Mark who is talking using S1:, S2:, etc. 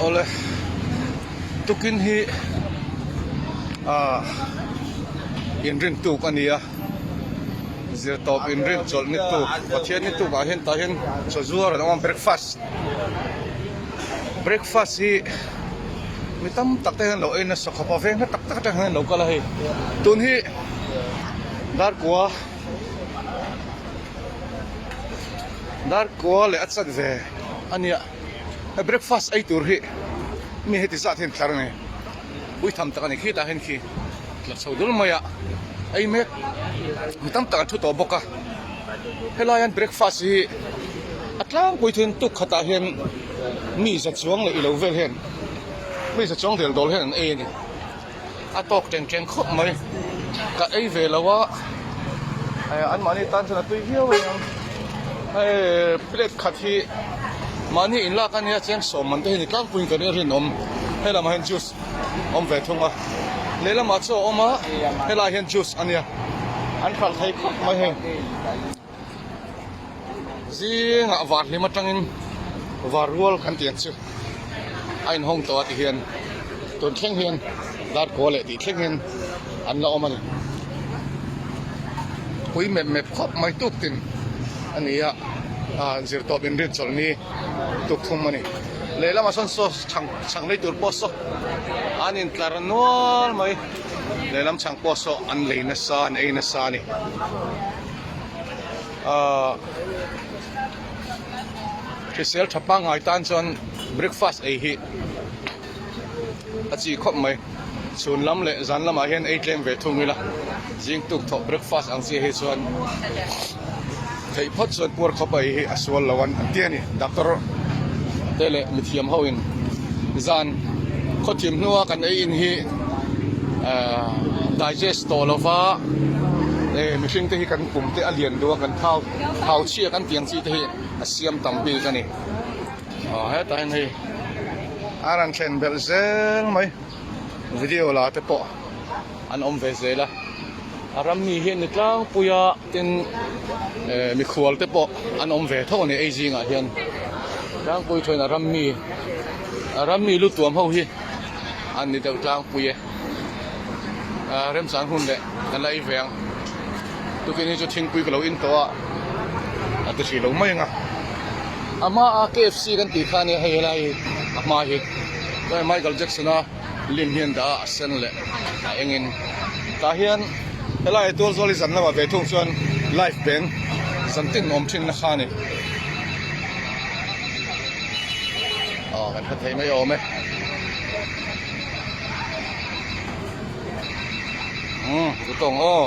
S1: Awle tukin hi ah inrin tuk a ni a zirtawp inrin chawlh ni tuk Pathian ni tuk ah hian tah hian chaw zuar an awm a breakfast breakfast hi mi tam tak te hian an lo ei nasa khawp a veng hla tak tak atang hian an lo kal a hei tun hi darkua Darkua leh a chat ve a nia hei breakfast ei tur hi mi heti zat hian tlar a ni pui tham tak a ni khitah hian khi tla chho dul mai a ei mek mi tam tak an thu tawh bawk a helai hian breakfast hi a tlangpui thil tuk khatah hian mi za chuang leh ilo vel hian mi za chuang del dawl hian an ei a ni. A tawk teng teng khawp mai. Ka ei ve lo a, anmahni tan chuan a tui viau a niang. Hei plate khat hi mahni inlak a nia cheng sawm man te hi ni tlangpuiin ka ring a rinawm. He lamah hian juice awm ve thung a, lehlamah chaw a awm a, helaiah hian juice a nia. An hralh thei khawp mai hei. Zingah var hlim atangin var rual kan tih ang chu a inhawng tawh a ti hian tun thleng hian dar kaw leh tih thleng hian an la awm a ni. Pui mep mep khawp mai tuk tin a ni a, ah zirtawp inrin chawlh ni tuk thum a ni. Lehlamah sawn saw chhang chhang lei tur pawh saw an intlar nual mai. Lehlam chhang pawh saw an lei nasa an ei nasa a ni. Ahh hrisel tha pangngai tan chuan breakfast ei hi a chi khawp mai chhun lam leh zan lamah hian ei tlem ve thung ila zing tuk thawh breakfast ang chiah hi chuan theih phawt chuan puar khawp a ei hi a sual lo an ti a ni doctor te leh mithiam ho in zan khawthim hnua kan ei in hi ahh digest tawh lova eh mihring te hi kan pum te a lian duh a kan thau thau chhia kan tih ang chi te hi a siam tam bik a ni aw hetah hian hei a rawn thlen belh zel mai video la te pawh an awm ve zel a a ram mi hi an ni tlangpui a tin eh mikhual te pawh an awm ve tho a ni ei zingah hian tlangpui thuain a ram mi a ram mi lu tuam ho hi an ni deuh tlangpui e ah remchang hun leh kan la ei ve ang tukin hi chu thingpui ka lo in tawh a a ti hrih lo mai ang a a hma a kfc kan tih kha ania hei helai hi a hma hi chuan Michael Jackson a lim hi an dah a a sen leh a engin tah hian helai tual zawl hi zan lamah ve thung chuan live band zan tin awm thin na kha a ni aw kan hre thei mai awm e. Umm ku tawng aw.